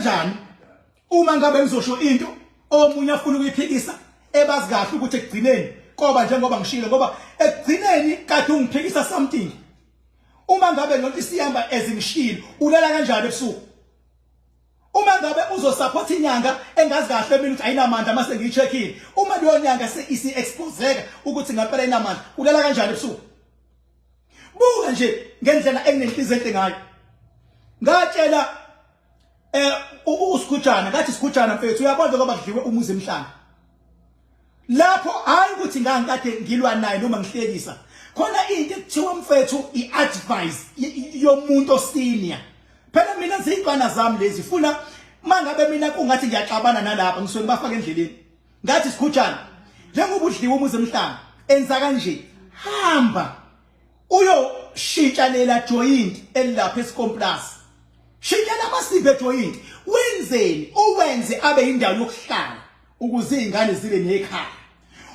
kanjani uma ngabe ngizosho into omunye afuna ukuyiphikisa ebazi kahle ukuthi ekugcineni koba njengoba ngishilo, ngoba ekugcineni kade ungiphikisa something. Uma ngabe lonto isihamba ezingishilo, ulala kanjani ebusuku? Uma ngabe uzosupport inyanga engazi kahle mina ukuthi ayinamandla mase ngiyicheckile, uma leyo nyanga isi-exposeka ukuthi ngampela inamandla, ulala kanjani ebusuku? Buka nje ngendlela enginenhliziyo enhle ngayo. Ngatshela uSigujana, ngathi Sigujana mfethu, uyabona ngoba kudliwe umuzi emhlanga lapho, hayi ukuthi ngangikade ngilwa naye noma ngihlekisa khona. Into ekuthiwa mfethu i-advice yomuntu osenior, phela mina ziyintwana zami lezi, funa mangabe mina kungathi ngiyaxabana nalapha ngisuke ngibafaka endleleni. Ngathi, Sikhujana, njengoba udliwe umuzi emhlanga, enza kanje, hamba uyoshintsha lela joint elilapha esikomplasi, shintsha lamasiphe ejoint, wenzeni, uwenze abe indawo yokuhlala ukuze izingane zibe nekhaya.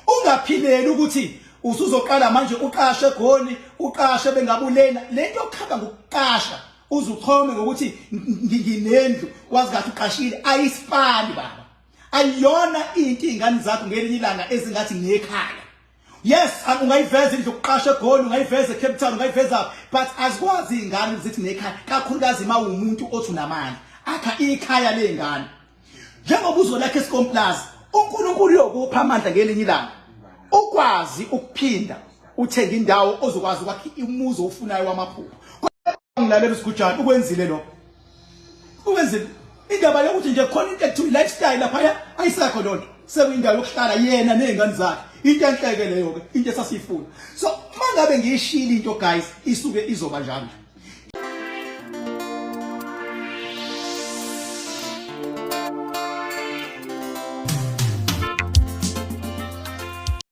Ungaphileli ukuthi usuzoqala manje uqashe eGoli, uqashe bengabulena lento yokukhaba ngokuqasha, uzuchome ngokuthi nginendlu, wazi kahle uqashile. Ayisifani baba, ayiyona into izingane zakho ngelinye ilanga ezingathi ngekhaya. Yes, ungayiveza indlu yokuqasha eGoli, ungayiveza eCape Town, ungayiveza, but azikwazi izingane ukuthi nekhaya, kakhulukazi uma uwumuntu othi unamandla akha ikhaya lezingane. Njengoba uzolakha esikomplaza, uNkulunkulu uyokupha amandla ngelinye ilanga ukwazi ukuphinda uthenge indawo ozokwazi ukwakha umuzi ofunayo wamaphupho. Ngilalela uSigujana, ukwenzile lokho, ukwenzile. Indaba yokuthi nje khona into ekuthiwa lifestyle laphaya ayisekho lonto, sekuyindawo yokuhlala yena nezingane zakhe. Into enhleke leyo ke, into esasiyifuna. So mangabe ngiyishilo into guys, isuke izoba njalo.